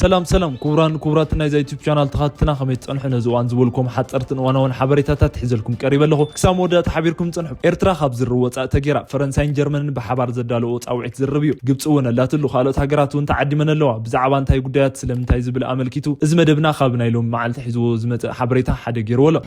ሰላም ሰላም ክቡራን ክቡራት ናይዛ ዩቱብ ቻናል ተኻትና፣ ከመይ ትጸንሑ? ነዚ እዋን ዝበልኩም ሓጸርትን እዋናውን ሓበሬታታት ሒዘልኩም ቀሪበ ኣለኹ። ክሳብ መወዳእታ ሓቢርኩም ጽንሑ። ኤርትራ ካብ ዝርብ ወጻእ ተጌራ፣ ፈረንሳይን ጀርመንን ብሓባር ዘዳለዎ ጻውዒት ዝርብ እዩ። ግብጺ እውን ኣላትሉ፣ ካልኦት ሃገራት እውን ተዓዲመን ኣለዋ። ብዛዕባ እንታይ ጉዳያት ስለምንታይ ዝብል ኣመልኪቱ እዚ መደብና ካብ ናይ ሎሚ መዓልቲ ሒዝዎ ዝመጽእ ሓበሬታ ሓደ ገይርዎ ኣሎ።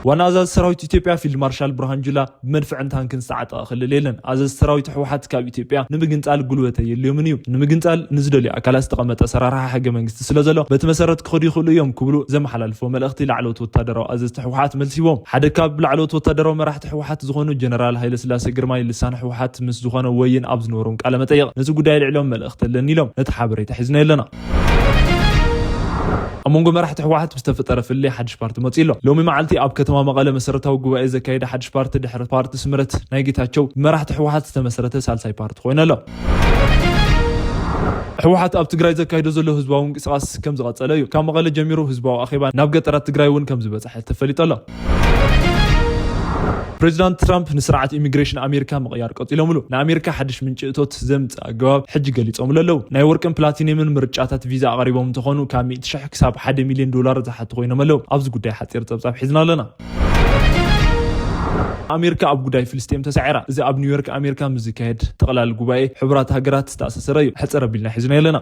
ዋና ኣዛዚ ሰራዊት ኢትዮጵያ ፊልድ ማርሻል ብርሃን ጁላ፣ ብመድፍዕን ታንክን ዝተዓጠቐ ክልል የለን። ኣዘዝቲ ሰራዊት ህወሓት ካብ ኢትዮጵያ ንምግንጻል ጉልበት ኣየድልዮምን እዩ። ንምግንጻል ንዝደልዩ ኣካላት ዝተቐመጠ ኣሰራርሓ ሕገ መንግስቲ ስለ ዘሎ፣ በቲ መሰረት ክኸዱ ይኽእሉ እዮም ክብሉ ዘመሓላልፎ መልእኽቲ ላዕለዎት ወታደራዊ ኣዘዝቲ ህወሓት መልሲ ሂቦም። ሓደ ካብ ላዕለዎት ወታደራዊ መራሕቲ ህወሓት ዝኾኑ ጀነራል ሃይለስላሴ ግርማይ ልሳን ህወሓት ምስ ዝኾነ ወይን ኣብ ዝነበሮም ቃለ መጠይቕ፣ ነዚ ጉዳይ ልዕሎም መልእኽቲ ኣለኒ ኢሎም። ነቲ ሓበሬታ ሒዝና ኣለና። ኣብ መንጎ መራሕቲ ህወሓት ብዝተፈጠረ ፍልልይ ሓድሽ ፓርቲ መፂኡ ኣሎ። ሎሚ መዓልቲ ኣብ ከተማ መቐለ መሰረታዊ ጉባኤ ዘካየደ ሓድሽ ፓርቲ፣ ድሕሪ ፓርቲ ስምረት ናይ ጌታቸው፣ ብመራሕቲ ህወሓት ዝተመስረተ ሳልሳይ ፓርቲ ኮይኑ ኣሎ። ህወሓት ኣብ ትግራይ ዘካይዶ ዘሎ ህዝባዊ ምንቅስቃስ ከም ዝቐጸለ እዩ። ካብ መቐለ ጀሚሩ ህዝባዊ ኣኼባ ናብ ገጠራት ትግራይ እውን ከም ዝበጽሐ ተፈሊጡ ኣሎ። ፕሬዚዳንት ትራምፕ ንስርዓት ኢሚግሬሽን ኣሜሪካ ምቕያር ቀጺሎምሉ። ንኣሜሪካ ሓድሽ ምንጪ እቶት ዘምጽእ ኣገባብ ሕጂ ገሊጾምሉ ኣለዉ። ናይ ወርቅን ፕላቲኒየምን ምርጫታት ቪዛ ኣቕሪቦም እንተኾኑ፣ ካብ ሚእቲ ሺሕ ክሳብ ሓደ ሚልዮን ዶላር ዝሓቱ ኮይኖም ኣለዉ። ኣብዚ ጉዳይ ሓጺር ጸብጻብ ሒዝና ኣለና። ኣሜሪካ ኣብ ጉዳይ ፍልስጤም ተሳዒራ። እዚ ኣብ ኒውዮርክ ኣሜሪካ ምስ ዝካየድ ጠቕላሊ ጉባኤ ሕቡራት ሃገራት ዝተኣሳሰረ እዩ። ሕጽር ኣቢልና ሒዝና ኣለና።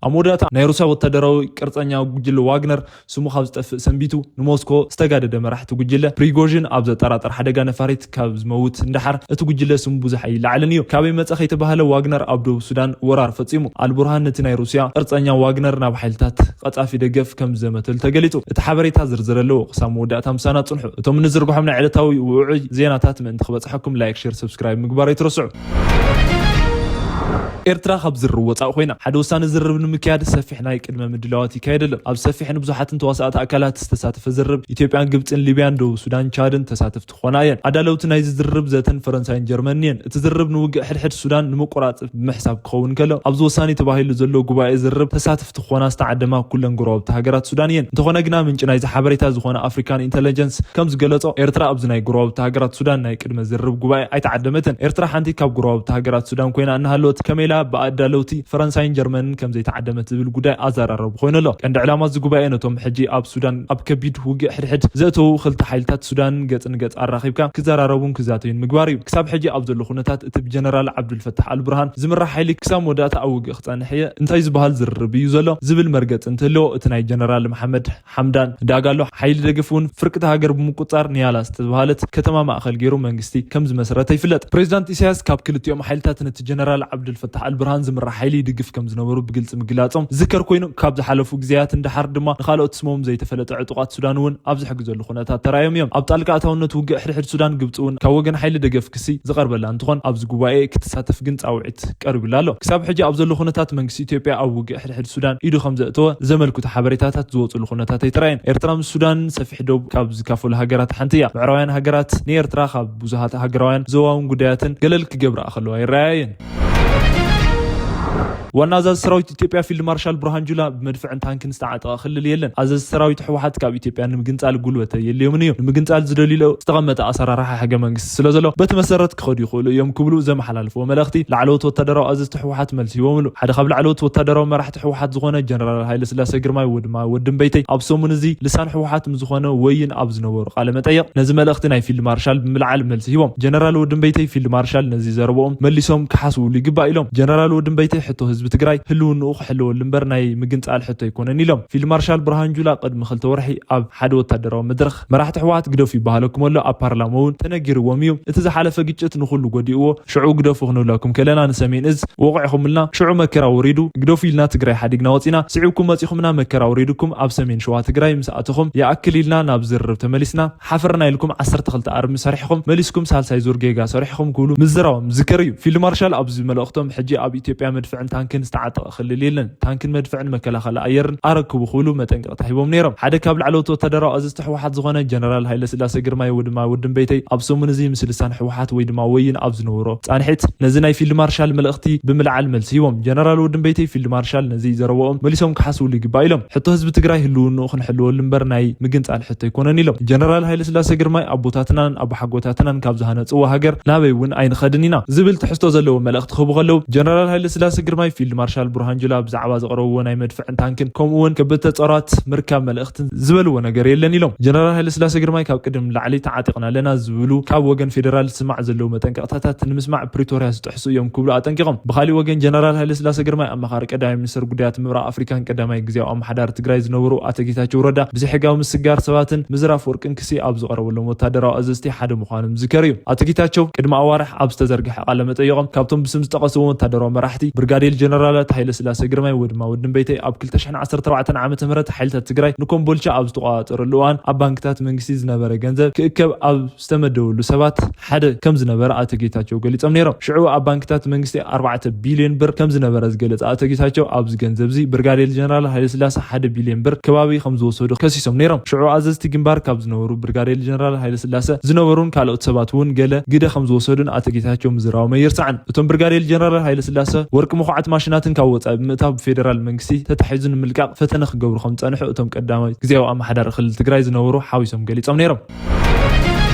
ኣብ መወዳእታ፣ ናይ ሩስያ ወታደራዊ ቅርጸኛ ጉጅለ ዋግነር ስሙ ካብ ዝጠፍእ ሰንቢቱ ንሞስኮ ዝተጋደደ መራሕቲ ጉጅለ ፕሪጎዥን ኣብ ዘጠራጥር ሓደጋ ነፋሪት ካብ ዝመውት ንደሓር፣ እቲ ጉጅለ ስሙ ብዙሕ ኣይለዓልን እዩ። ካበይ መጸ ከይተባህለ፣ ዋግነር ኣብ ደቡብ ሱዳን ወራር ፈጺሙ። ኣልቡርሃን ነቲ ናይ ሩስያ ቅርጸኛ ዋግነር ናብ ሓይልታት ቀጻፊ ደገፍ ከም ዝዘመተሉ ተገሊጹ። እቲ ሓበሬታ ዝርዝር ኣለዎ። ክሳብ መወዳእታ ምሳና ጽንሑ። እቶም እንዝርግሖም ናይ ዕለታዊ ውዑይ ዜናታት ምእንቲ ክበጽሐኩም፣ ላይክ፣ ሼር፣ ሰብስክራይብ ምግባር ኣይትረስዑ። ኤርትራ ካብ ዝርብ ወጻእ ኮይና፣ ሓደ ወሳኒ ዝርብ ንምክያድ ሰፊሕ ናይ ቅድመ ምድላዋት ይካየድ ኣሎ። ኣብ ሰፊሕን ብዙሓትን ተዋሳእቲ ኣካላት ዝተሳተፈ ዝርብ፣ ኢትዮጵያን ግብጽን ሊብያን ደቡብ ሱዳን ቻድን ተሳተፍቲ ክኾና እየን። ኣዳለውቲ ናይዚ ዝርብ ዘተን ፈረንሳይን ጀርመንን እየን። እቲ ዝርብ ንውግእ ሕድሕድ ሱዳን ንምቁራጽ ብምሕሳብ ክኸውን ከሎ፣ ኣብዚ ወሳኒ ተባሂሉ ዘሎ ጉባኤ ዝርብ ተሳተፍቲ ክኾና ዝተዓደማ ኩለን ጎረባብቲ ሃገራት ሱዳን እየን። እንተኾነ ግና፣ ምንጪ ናይዚ ሓበሬታ ዝኾነ ኣፍሪካን ኢንተለጀንስ ከም ዝገለጾ፣ ኤርትራ ኣብዚ ናይ ጎረባብቲ ሃገራት ሱዳን ናይ ቅድመ ዝርብ ጉባኤ ኣይተዓደመትን። ኤርትራ ሓንቲ ካብ ጎረባብቲ ሃገራት ሱዳን ኮይና እናሃለወት፣ ከመይላ ብኣዳለውቲ ፈረንሳይን ጀርመንን ከም ዘይተዓደመት ዝብል ጉዳይ ኣዘራረቡ ኮይኑ ኣሎ። ቀንዲ ዕላማ እዚ ጉባኤ፣ ነቶም ሕጂ ኣብ ሱዳን ኣብ ከቢድ ውግእ ሕድሕድ ዘእተዉ ክልተ ሓይልታት ሱዳን ገጽ ንገጽ ኣራኺብካ ክዘራረቡን ክዛተዩን ምግባር እዩ። ክሳብ ሕጂ ኣብ ዘሎ ኩነታት፣ እቲ ብጀነራል ዓብዱልፈታሕ ኣልቡርሃን ዝምራሕ ሓይሊ ክሳብ መወዳእታ ኣብ ውግእ ክጸንሕ እየ እንታይ ዝበሃል ዝርርብ እዩ ዘሎ ዝብል መርገጽ እንትህልዎ፣ እቲ ናይ ጀነራል መሓመድ ሓምዳን ዳጋሎ ሓይሊ ደገፍ እውን፣ ፍርቅቲ ሃገር ብምቁጻር ኒያላ ዝተባህለት ከተማ ማእከል ገይሩ መንግስቲ ከም ዝመሰረተ ይፍለጥ። ፕሬዚዳንት ኢሳያስ ካብ ክልቲኦም ሓይልታት ነቲ ጀነራል ዓብዱልፈታሕ ኣልቡርሃን ዝምራሕ ሓይሊ ይድግፍ ከም ዝነበሩ ብግልጺ ምግላጾም ዝከር ኮይኑ፣ ካብ ዝሓለፉ ግዜያት ንደሓር ድማ ንኻልኦት ስሞም ዘይተፈለጠ ዕጡቓት ሱዳን እውን ኣብ ዝሕግዘሉ ኩነታት ተራእዮም እዮም። ኣብ ጣልቃ ኣታውነት ውግእ ሕድሕድ ሱዳን፣ ግብጺ እውን ካብ ወገን ሓይሊ ደገፍ ክሲ ዝቐርበላ እንትኾን፣ ኣብዚ ጉባኤ ክትሳተፍ ግን ጻውዒት ቀሪቡላ ኣሎ። ክሳብ ሕጂ ኣብ ዘሎ ኩነታት፣ መንግስቲ ኢትዮጵያ ኣብ ውግእ ሕድሕድ ሱዳን ኢዱ ከም ዘእተወ ዘመልክቱ ሓበሬታታት ዝወፅሉ ኩነታት ኣይተራእየን። ኤርትራ ምስ ሱዳን ሰፊሕ ዶብ ካብ ዝካፈሉ ሃገራት ሓንቲ እያ። ምዕራባውያን ሃገራት ንኤርትራ ካብ ብዙሃት ሃገራውያን ዞባውን ጉዳያትን ገለል ክገብራ ከለዋ ይረኣያ እየን። ዋና ኣዛዚ ሰራዊት ኢትዮጵያ ፊልድ ማርሻል ብርሃን ጁላ፣ ብመድፍዕን ታንክን ዝተዓጠቐ ክልል የለን። ኣዘዝቲ ሰራዊት ህወሓት ካብ ኢትዮጵያ ንምግንጻል ጉልበት የድልዮምን እዩ። ንምግንጻል ዝደልዩ ዝተቐመጠ ኣሰራርሓ ሕገ መንግስቲ ስለ ዘሎ፣ በቲ መሰረት ክኸዱ ይኽእሉ እዮም ክብሉ ዘመሓላልፍዎ መልእኽቲ፣ ላዕለዎት ወታደራዊ ኣዘዝቲ ህወሓት መልሲ ሂቦምሉ። ሓደ ካብ ላዕለዎት ወታደራዊ መራሕቲ ህወሓት ዝኾነ ጀነራል ሃይለስላሴ ግርማይ፣ ወይ ድማ ወዲ እምበይተይ፣ ኣብ ሰሙን እዚ ልሳን ህወሓት ምስ ዝኾነ ወይን ኣብ ዝነበሩ ቃለ መጠይቕ፣ ነዚ መልእኽቲ ናይ ፊልድ ማርሻል ብምልዓል መልሲ ሂቦም። ጀነራል ወዲ እምበይተይ፣ ፊልድ ማርሻል ነዚ ዘረብኦም መሊሶም ክሓስብሉ ይግባእ ኢሎም። ጀነራል ወዲ እምበይተይ፣ ሕቶ ህዝቢ ትግራይ ህልውንኡ ክሕለወሉ እምበር ናይ ምግንጻል ሕቶ ኣይኮነን ኢሎም። ፊልድ ማርሻል ብርሃን ጁላ ቅድሚ ክልተ ወርሒ ኣብ ሓደ ወታደራዊ መድረኽ፣ መራሕቲ ህወሓት ግደፉ ይበሃለኩም ኣሎ፣ ኣብ ፓርላማ እውን ተነጊርዎም እዩ። እቲ ዝሓለፈ ግጭት ንኹሉ ጎዲእዎ፣ ሽዑ ግደፉ ክንብለኩም ከለና ንሰሜን እዝ ወቒዕኹምልና፣ ሽዑ መከራ ወሪዱ፣ ግደፉ ኢልና ትግራይ ሓዲግና ወፂና፣ ስዒብኩም መፂኹምና፣ መከራ ወሪድኩም ኣብ ሰሜን ሸዋ ትግራይ ምስ ኣተኹም፣ ይኣክል ኢልና ናብ ዝርርብ ተመሊስና፣ ሓፈርና ኢልኩም ዓሰርተ ክልተ ኣርሚ ሰሪሕኹም፣ መሊስኩም ሳልሳይ ዙር ጌጋ ሰሪሕኹም ክብሉ ምዝራቦም ዝከር እዩ። ፊልድ ማርሻል ኣብዚ መልእኽቶም፣ ሕጂ ኣብ ኢትዮጵያ መድፍዕን ታንክን ክንዝተዓጠቐ ክልል የለን። ታንክን መድፍዕን መከላኸሊ ኣየርን ኣረክቡ ክብሉ መጠንቀቕታ ሂቦም ነይሮም። ሓደ ካብ ላዕለዎት ወታደራዊ ኣዘዝቲ ህወሓት ዝኾነ ጀነራል ሃይለ ስላሴ ግርማይ ወይ ድማ ውድን ቤተይ ኣብ ሰሙን እዚ ምስ ልሳን ህወሓት ወይ ድማ ወይን ኣብ ዝነበሮ ፃንሒት ነዚ ናይ ፊልድ ማርሻል መልእኽቲ ብምልዓል መልሲ ሂቦም። ጀነራል ውድን ቤተይ ፊልድ ማርሻል ነዚ ዘረብኦም መሊሶም ክሓስብሉ ይግባእ ኢሎም። ሕቶ ህዝቢ ትግራይ ህልውንኡ ክንሕልወሉ እምበር ናይ ምግንፃል ሕቶ ኣይኮነን ኢሎም። ጀነራል ሃይለ ስላሴ ግርማይ ኣቦታትናን ኣቦሓጎታትናን ካብ ዝሃነፅዎ ሃገር ናበይ እውን ኣይንኸድን ኢና ዝብል ትሕዝቶ ዘለዎ መልእኽቲ ክህቡ ከለዉ ጀነራል ሃይለ ስላሴ ግርማይ ፊልድ ማርሻል ብርሃን ጁላ ብዛዕባ ዘቕረብዎ ናይ መድፍዕን ታንክን ከምኡ እውን ከበድቲ ጸራት ምርካብ መልእኽትን ዝበልዎ ነገር የለን ኢሎም። ጀነራል ሃይለ ስላሴ ግርማይ ካብ ቅድም ላዕሊ ተዓጢቕና ኣለና ዝብሉ ካብ ወገን ፌዴራል ዝስማዕ ዘለዉ መጠንቀቕታታት ንምስማዕ ፕሪቶርያ ዝጥሕሱ እዮም ክብሉ ኣጠንቂቖም። ብኻሊእ ወገን ጀነራል ሃይለ ስላሴ ግርማይ ኣማኻሪ ቀዳማይ ሚኒስትር ጉዳያት ምብራቕ ኣፍሪካን ቀዳማይ ግዜያዊ ኣመሓዳሪ ትግራይ ዝነበሩ ኣቶ ጌታቸው ረዳ ብዘይሕጋዊ ምስጋር ሰባትን ምዝራፍ ወርቅን ክሲ ኣብ ዝቐረበሎም ወታደራዊ ኣዘዝቲ ሓደ ምዃኖም ዝከር እዩ። ኣቶ ጌታቸው ቅድሚ ኣዋርሕ ኣብ ዝተዘርግሐ ቃለ መጠይቖም ካብቶም ብስም ዝጠቐስዎም ወታደራዊ መራሕቲ ብርጋዴር ጀነራላት ሃይለ ስላሴ ግርማይ ወይ ድማ ውድን ቤተይ ኣብ ክልተ ሽሕን ዓሰርተ ኣርባዕተን ዓመተ ምህረት ሓይልታት ትግራይ ንኮምቦልቻ ኣብ ዝተቆጻጸረሉ እዋን ኣብ ባንክታት መንግስቲ ዝነበረ ገንዘብ ክእከብ ኣብ ዝተመደበሉ ሰባት ሓደ ከም ዝነበረ ኣቶ ጌታቸው ገሊጾም ነይሮም። ሽዑ ኣብ ባንክታት መንግስቲ ኣርባዕተ ቢልዮን ብር ከም ዝነበረ ዝገለጸ ኣቶ ጌታቸው ኣብዚ ገንዘብ እዚ ብርጋዴር ጀነራል ሃይለ ስላሴ ሓደ ቢልዮን ብር ከባቢ ከም ዝወሰዱ ከሲሶም ነይሮም። ሽዑ ኣዘዝቲ ግንባር ካብ ዝነበሩ ብርጋዴር ጀነራል ሃይለ ስላሴ ዝነበሩን ካልኦት ሰባት እውን ገለ ግደ ከም ዝወሰዱን ኣቶ ጌታቸው ምዝራቦም ኣይርሳዕን። እቶም ብርጋዴር ጀነራል ሃይለ ስላሴ ወርቂ መኹዓት ማሽናትን ካብ ወጻኢ ብምእታው ብፌዴራል መንግስቲ ተታሒዙ ንምልቃቕ ፈተነ ክገብሩ ከም ዝጸንሑ እቶም ቀዳማይ ግዜያዊ ኣመሓዳሪ ክልል ትግራይ ዝነበሩ ሓዊሶም ገሊጾም ነይሮም።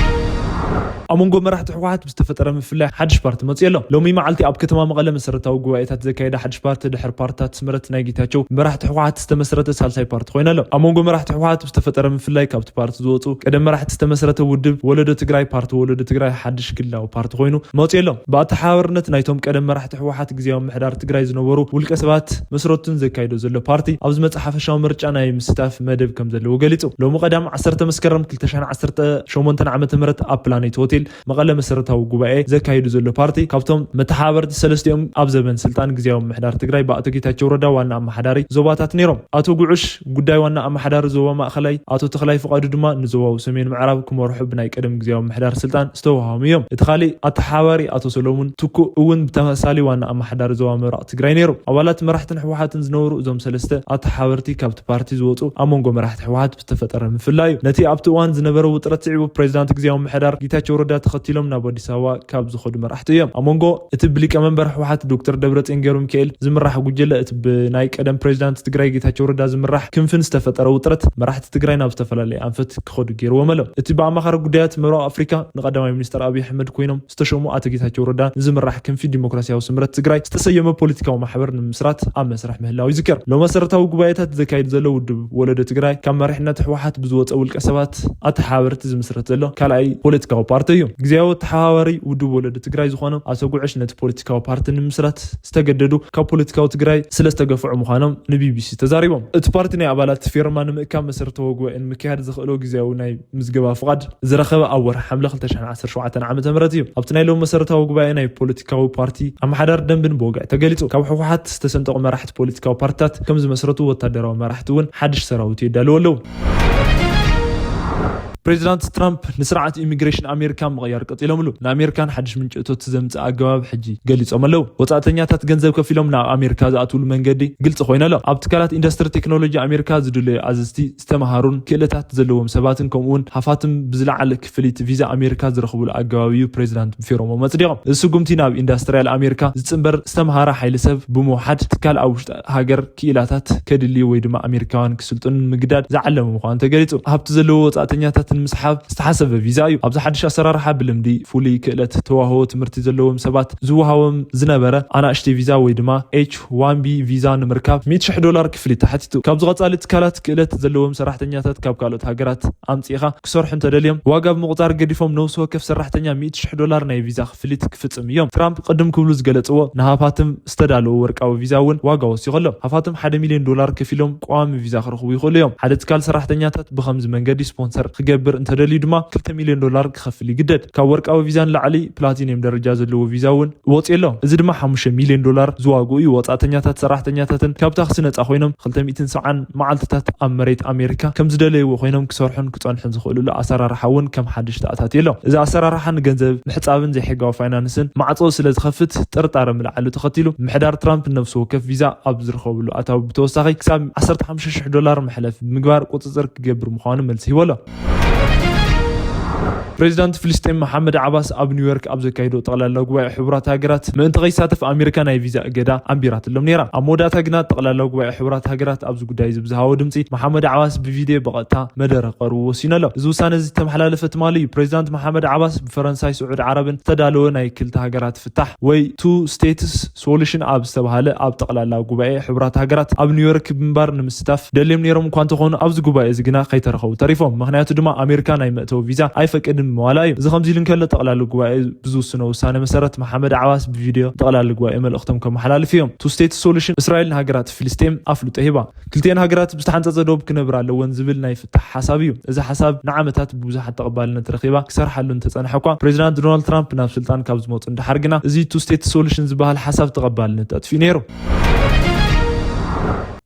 ኣብ መንጎ መራሕቲ ህወሓት ብዝተፈጠረ ምፍላይ ሓድሽ ፓርቲ መፅኡ ኣሎ። ሎሚ መዓልቲ ኣብ ከተማ መቐለ መሰረታዊ ጉባኤታት ዘካየደ ሓድሽ ፓርቲ ድሕሪ ፓርትታት ስምረት ናይ ጌታቸው መራሕቲ ህወሓት ዝተመስረተ ሳልሳይ ፓርቲ ኮይኑ ኣሎ። ኣብ መንጎ መራሕቲ ህወሓት ብዝተፈጠረ ምፍላይ ካብቲ ፓርቲ ዝወፁ ቀደም መራሕቲ ዝተመስረተ ውድብ ወለዶ ትግራይ ፓርቲ ወለዶ ትግራይ ሓድሽ ክልላዊ ፓርቲ ኮይኑ መፅኡ ኣሎ። ብኣተሓባባርነት ናይቶም ቀደም መራሕቲ ህወሓት ግዜያዊ ምምሕዳር ትግራይ ዝነበሩ ውልቀ ሰባት መስረቱን ዘካይዶ ዘሎ ፓርቲ ኣብዚ መፅእ ሓፈሻዊ ምርጫ ናይ ምስታፍ መደብ ከም ዘለዎ ገሊፁ። ሎሚ ቀዳም ዓሰርተ መስከረም ክልተ ሽሕን ዓሰርተ ሸሞንተን ዓመተ ምህረት ኣብ ፕላኔት ሆቴል መቐለ መሰረታዊ ጉባኤ ዘካይዱ ዘሎ ፓርቲ ካብቶም መተሓባበርቲ ሰለስቲኦም ኣብ ዘበን ስልጣን ግዜያዊ ምምሕዳር ትግራይ ብኣቶ ጌታቸው ረዳ ዋና ኣመሓዳሪ ዞባታት ነይሮም። ኣቶ ጉዑሽ ጉዳይ ዋና ኣመሓዳሪ ዞባ ማእኸላይ፣ ኣቶ ተኽላይ ፍቓዱ ድማ ንዞባዊ ሰሜን ምዕራብ ክመርሑ ብናይ ቀደም ግዜያዊ ምምሕዳር ስልጣን ዝተዋሃቦም እዮም። እቲ ካሊእ ኣተሓባባሪ ኣቶ ሰሎሙን ትኩእ እውን ብተመሳሳሊ ዋና ኣመሓዳሪ ዞባ ምብራቕ ትግራይ ነይሩ። ኣባላት መራሕትን ህወሓትን ዝነበሩ እዞም ሰለስተ ኣተሓባበርቲ ካብቲ ፓርቲ ዝወፁ ኣብ መንጎ መራሕቲ ህወሓት ዝተፈጠረ ምፍላይ እዩ። ነቲ ኣብቲ እዋን ዝነበረ ውጥረት ስዒቡ ፕሬዚዳንት ግዜያዊ ምምሕዳር ጌታቸው ረዳ ተኸቲሎም ናብ ኣዲስ ኣበባ ካብ ዝኸዱ መራሕቲ እዮም። ኣብ መንጎ እቲ ብሊቀመንበር ህወሓት ዶክተር ደብረፅዮን ገብረሚካኤል ዝምራሕ ጉጅለ እቲ ብናይ ቀደም ፕሬዚዳንት ትግራይ ጌታቸው ረዳ ዝምራሕ ክንፍን ዝተፈጠረ ውጥረት መራሕቲ ትግራይ ናብ ዝተፈላለየ ኣንፈት ክኸዱ ገይርዎም ኣሎ። እቲ ብኣማኻሪ ጉዳያት ምብራቕ ኣፍሪካ ንቀዳማይ ሚኒስትር ኣብይ ኣሕመድ ኮይኖም ዝተሸሙ ኣቶ ጌታቸው ረዳ ንዝምራሕ ክንፊ ዲሞክራሲያዊ ስምረት ትግራይ ዝተሰየመ ፖለቲካዊ ማሕበር ንምስራት ኣብ መስርሕ ምህላው ይዝከር። ሎም መሰረታዊ ጉባኤታት ዘካይድ ዘሎ ውድብ ወለዶ ትግራይ ካብ መሪሕነት ህወሓት ብዝወፀ ውልቀ ሰባት ኣተሓባበርቲ ዝምስረት ዘሎ ካልኣይ ፖለቲካዊ ፓርቲ እዩ። ግዜያዊ ኣተሓባባሪ ውድብ ወለዶ ትግራይ ዝኾነ ኣቶ ጉዕሽ ነቲ ፖለቲካዊ ፓርቲ ንምስራት ዝተገደዱ ካብ ፖለቲካዊ ትግራይ ስለ ዝተገፍዑ ምዃኖም ንቢቢሲ ተዛሪቦም። እቲ ፓርቲ ናይ ኣባላት ፊርማ ንምእካብ መሰረታዊ ጉባኤ ንምክያድ ዘኽእሎ ግዜያዊ ናይ ምዝገባ ፍቓድ ዝረኸበ ኣብ ወርሒ ሓምለ ክልተ ሽሕን ዓሰርተ ሸውዓተን ዓመተ ምህረት እዩ። ኣብቲ ናይ ሎም መሰረታዊ ጉባኤ ናይ ፖለቲካዊ ፓርቲ ኣመሓዳሪ ደንብን ብወግዒ ተገሊጹ። ካብ ህወሓት ዝተሰንጠቑ መራሕቲ ፖለቲካዊ ፓርቲታት ከም ዝመስረቱ ወታደራዊ መራሕቲ እውን ሓድሽ ሰራዊት የዳልዉ ኣለዉ። ፕሬዚዳንት ትራምፕ ንስርዓት ኢሚግሬሽን ኣሜሪካ ምቕያር ቀጺሎምሉ። ንኣሜሪካን ሓድሽ ምንጪ እቶት ዘምጽእ ኣገባብ ሕጂ ገሊጾም ኣለዉ። ወጻእተኛታት ገንዘብ ከፊሎም ናብ ኣሜሪካ ዝኣትውሉ መንገዲ ግልጺ ኮይኑ ኣሎ። ኣብ ትካላት ኢንዱስትሪ ቴክኖሎጂ ኣሜሪካ ዝድለዩ ኣዘዝቲ ዝተምሃሩን ክእለታት ዘለዎም ሰባትን ከምኡውን ሃፋትም ብዝለዓለ ክፍሊት ቪዛ ኣሜሪካ ዝረኽቡሉ ኣገባብ እዩ ፕሬዚዳንት ፊርሞም ኣጽዲቖም። እዚ ስጉምቲ ናብ ኢንዱስትሪያል ኣሜሪካ ዝጽንበር ዝተምሃረ ሓይሊ ሰብ ብምውሓድ ትካል ኣብ ውሽጢ ሃገር ክኢላታት ከድልዩ ወይ ድማ ኣሜሪካውያን ክስልጥኑ ንምግዳድ ዝዓለመ ምዃኑ ተገሊጹ። ሃብቲ ዘለዎ ወጻእተኛታት ንምስሓብ ዝተሓሰበ ቪዛ እዩ። ኣብዚ ሓድሽ ኣሰራርሓ ብልምዲ ፍሉይ ክእለት ተዋህቦ ትምህርቲ ዘለዎም ሰባት ዝወሃቦም ዝነበረ ኣናእሽተይ ቪዛ ወይ ድማ ኤች ዋን ቢ ቪዛ ንምርካብ ሚእቲ ሽሕ ዶላር ክፍሊት ተሓቲቱ። ካብዚ ቀጻሊ ትካላት ክእለት ዘለዎም ሰራሕተኛታት ካብ ካልኦት ሃገራት ኣምጺእኻ ክሰርሑ እንተደልዮም ዋጋ ብምቑጻር ገዲፎም ነብሲ ወከፍ ሰራሕተኛ ሚእቲ ሽሕ ዶላር ናይ ቪዛ ክፍሊት ክፍጽም እዮም። ትራምፕ ቅድም ክብሉ ዝገለጽዎ ንሃፋትም ዝተዳለወ ወርቃዊ ቪዛ እውን ዋጋ ወሲኹ ኣሎ። ሃፋትም ሓደ ሚልዮን ዶላር ከፊሎም ቀዋሚ ቪዛ ክረኽቡ ይኽእሉ እዮም። ሓደ ትካል ሰራሕተኛታት ብኸምዚ መንገዲ ስፖንሰር ክገብር ክገብር እንተደልዩ ድማ ክልተ ሚልዮን ዶላር ክኸፍል ይግደድ። ካብ ወርቃዊ ቪዛ ንላዕሊ ፕላቲኒየም ደረጃ ዘለዎ ቪዛ እውን ወፂኡ ኣሎ። እዚ ድማ ሓሙሽተ ሚልዮን ዶላር ዝዋግኡ እዩ። ወፃእተኛታት፣ ሰራሕተኛታትን ካብ ታክሲ ነፃ ኮይኖም ክልተ ሚእትን ሰብዓን መዓልትታት ኣብ መሬት ኣሜሪካ ከም ዝደለይዎ ኮይኖም ክሰርሑን ክፀንሑን ዝኽእሉሉ ኣሰራርሓ እውን ከም ሓድሽ ተኣታትዩ ኣሎ። እዚ ኣሰራርሓ ንገንዘብ ምሕፃብን ዘይሕጋዊ ፋይናንስን ማዕፆ ስለ ዝኸፍት ጥርጣረ ምልዓሉ ተኸቲሉ ምሕዳር ትራምፕ ነፍሲ ወከፍ ቪዛ ኣብ ዝረኸብሉ ኣታዊ ብተወሳኺ ክሳብ ዓሰርተ ሓሙሽተ ሽሕ ዶላር መሕለፍ ብምግባር ቁፅፅር ክገብር ምዃኑ መልሲ ሂቡ ኣሎ። ፕሬዚዳንት ፍልስጤም መሓመድ ዓባስ ኣብ ኒውዮርክ ኣብ ዘካየዶ ጠቕላላ ጉባኤ ሕቡራት ሃገራት ምእንቲ ከይሳተፍ ኣሜሪካ ናይ ቪዛ እገዳ ኣንቢራትሎም ነይራ። ኣብ መወዳእታ ግና ጠቕላላ ጉባኤ ሕቡራት ሃገራት ኣብዚ ጉዳይ እዚ ብዝሃቦ ድምፂ መሓመድ ዓባስ ብቪድዮ ብቐጥታ መደረ ክቐርቡ ወሲኑ ኣሎ። እዚ ውሳነ እዚ ዝተመሓላለፈ ትማሊ እዩ። ፕሬዚዳንት መሓመድ ዓባስ ብፈረንሳይ፣ ስዑድ ዓረብን ዝተዳለወ ናይ ክልተ ሃገራት ፍታሕ ወይ ቱ ስቴትስ ሶሉሽን ኣብ ዝተባሃለ ኣብ ጠቕላላ ጉባኤ ሕቡራት ሃገራት ኣብ ኒውዮርክ ብምንባር ንምስታፍ ደልዮም ነይሮም እኳ እንተኾኑ ኣብዚ ጉባኤ እዚ ግና ከይተረኸቡ ተሪፎም። ምኽንያቱ ድማ ኣሜሪካ ናይ መእተዊ ቪዛ ኣይፈቅድን ምባላ እዩ። እዚ ከምዚ ኢሉ እንከሎ ጠቕላላ ጉባኤ ብዝውስኖ ውሳነ መሰረት መሓመድ ዓባስ ብቪድዮ ጠቕላላ ጉባኤ መልእኽቶም ከመሓላልፉ እዮም። ቱ ስቴትስ ሶሉሽን እስራኤል ንሃገራት ፍልስጤም ኣፍልጦ ሂባ። ክልቲኤን ሃገራት ብዝተሓንጸጸ ዶብ ክነብራ ኣለወን ዝብል ናይ ፍታሕ ሓሳብ እዩ። እዚ ሓሳብ ንዓመታት ብብዙሓት ተቐባልነት ረኺባ ክሰርሓሉ እንተጸንሐ እኳ ፕሬዚዳንት ዶናልድ ትራምፕ ናብ ስልጣን ካብ ዝመፁ እንድሓር ግና እዚ ቱ ስቴትስ ሶሉሽን ዝበሃል ሓሳብ ተቐባልነት ኣጥፊኡ ነይሩ።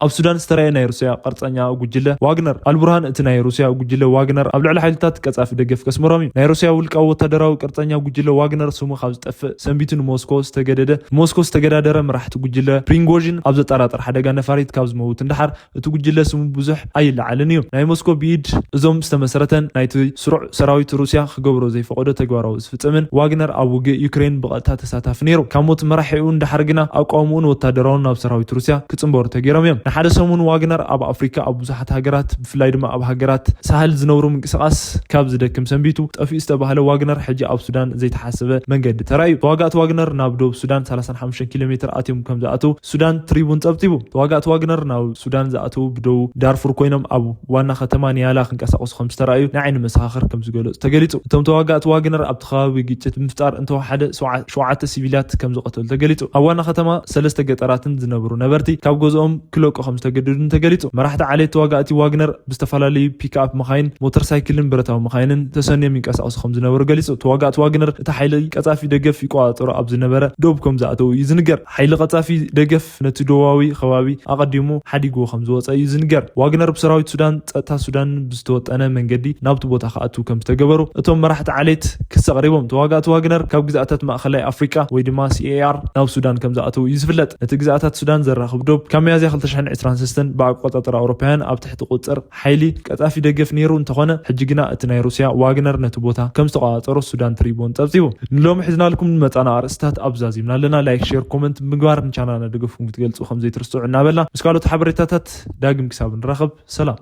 ኣብ ሱዳን ዝተረኣየ ናይ ሩስያ ቅርጸኛ ጉጅለ ዋግነር። ኣልቡርሃን እቲ ናይ ሩስያ ጉጅለ ዋግነር ኣብ ልዕሊ ሓይልታት ቀጻፊ ደገፍ ከስምሮም እዩ። ናይ ሩስያ ውልቃዊ ወታደራዊ ቅርጸኛ ጉጅለ ዋግነር ስሙ ካብ ዝጠፍእ ሰንቢቱ ንሞስኮ ዝተገደደ ሞስኮ ዝተገዳደረ መራሕቲ ጉጅለ ፕሪንጎዥን ኣብ ዘጠራጥር ሓደጋ ነፋሪት ካብ ዝመውት እንድሓር እቲ ጉጅለ ስሙ ብዙሕ ኣይለዓልን እዩ። ናይ ሞስኮ ብኢድ እዞም ዝተመስረተን ናይቲ ስሩዕ ሰራዊት ሩስያ ክገብሮ ዘይፈቐዶ ተግባራዊ ዝፍጽምን ዋግነር ኣብ ውግእ ዩክሬን ብቐጥታ ተሳታፊ ነይሩ። ካብ ሞት መራሒኡ እንድሓር ግና ኣቃውምኡን ወታደራውን ናብ ሰራዊት ሩስያ ክጽንበሩ ተገይሮም እዮም። ንሓደ ሰሙን ዋግነር ኣብ ኣፍሪካ ኣብ ብዙሓት ሃገራት ብፍላይ ድማ ኣብ ሃገራት ሳህል ዝነብሩ ምንቅስቃስ ካብ ዝደክም ሰንቢቱ ጠፊኡ ዝተባህለ ዋግነር ሕጂ ኣብ ሱዳን ዘይተሓሰበ መንገዲ ተራእዩ። ተዋጋእቲ ዋግነር ናብ ዶብ ሱዳን ሰላሳን ሓሙሽተን ኪሎ ሜትር ኣትዮም ከም ዝኣተው ሱዳን ትሪቡን ጸብጺቡ። ተዋጋእቲ ዋግነር ናብ ሱዳን ዝኣተው ብደቡብ ዳርፉር ኮይኖም ኣብ ዋና ከተማ ኒያላ ክንቀሳቀሱ ከም ዝተራእዩ ናይ ዓይኒ መሰኻኽር ከም ዝገለጹ ተገሊጹ። እቶም ተዋጋእቲ ዋግነር ኣብቲ ከባቢ ግጭት ብምፍጣር እንተወሓደ ሸውዓ-፣ ሸውዓተ ሲቪላት ከም ዝቐተሉ ተገሊጹ። ኣብ ዋና ከተማ ሰለስተ ገጠራትን ዝነብሩ ነበርቲ ካብ ገዝኦም ክለቁ ከም ዝተገደዱን ተገሊጹ። መራሕቲ ዓሌት ተዋጋእቲ ዋግነር ብዝተፈላለዩ ፒክኣፕ መኻይን፣ ሞተር ሳይክልን ብረታዊ መኻይንን ተሰንዮም ይንቀሳቐሱ ከም ዝነበሩ ገሊጹ። ተዋጋእቲ ዋግነር እቲ ሓይሊ ቀጻፊ ደገፍ ይቆጻጸሩ ኣብ ዝነበረ ዶብ ከም ዝኣተዉ እዩ ዝንገር። ሓይሊ ቀጻፊ ደገፍ ነቲ ዶባዊ ከባቢ ኣቐዲሙ ሓዲግዎ ከም ዝወጸ እዩ ዝንገር። ዋግነር ብሰራዊት ሱዳን ጸጥታ ሱዳን ብዝተወጠነ መንገዲ ናብቲ ቦታ ክኣትዉ ከም ዝተገበሩ እቶም መራሕቲ ዓሌት ክሲ ኣቕሪቦም። ተዋጋእቲ ዋግነር ካብ ግዝኣታት ማእኸላይ ኣፍሪቃ ወይ ድማ ሲ ኤ ኣር ናብ ሱዳን ከም ዝኣተዉ እዩ ዝፍለጥ። ነቲ ግዝኣታት ሱዳን ዘራኽብ ዶብ ካብ ሚያዝያ ክልተ ሽሕን ዕስራን ሰለስተን ብኣቆጻጽራ ኣውሮፓውያን ኣብ ትሕቲ ቁጽር ሓይሊ ቀጻፊ ደገፍ ነይሩ እንተኾነ፣ ሕጂ ግና እቲ ናይ ሩስያ ዋግነር ነቲ ቦታ ከም ዝተቆጻጸሮ ሱዳን ትሪቡን ጸብጺቡ። ንሎሚ ሒዝናልኩም ዝመጻና ኣርእስታት ኣብ ዛዚምና ኣለና። ላይክ፣ ሼር፣ ኮመንት ብምግባር ንቻናልና ደገፍኩም ክትገልጹ ከም ዘይትርስዑ እናበልና፣ ምስ ካልኦት ሓበሬታታት ዳግም ክሳብ ንራኸብ፣ ሰላም።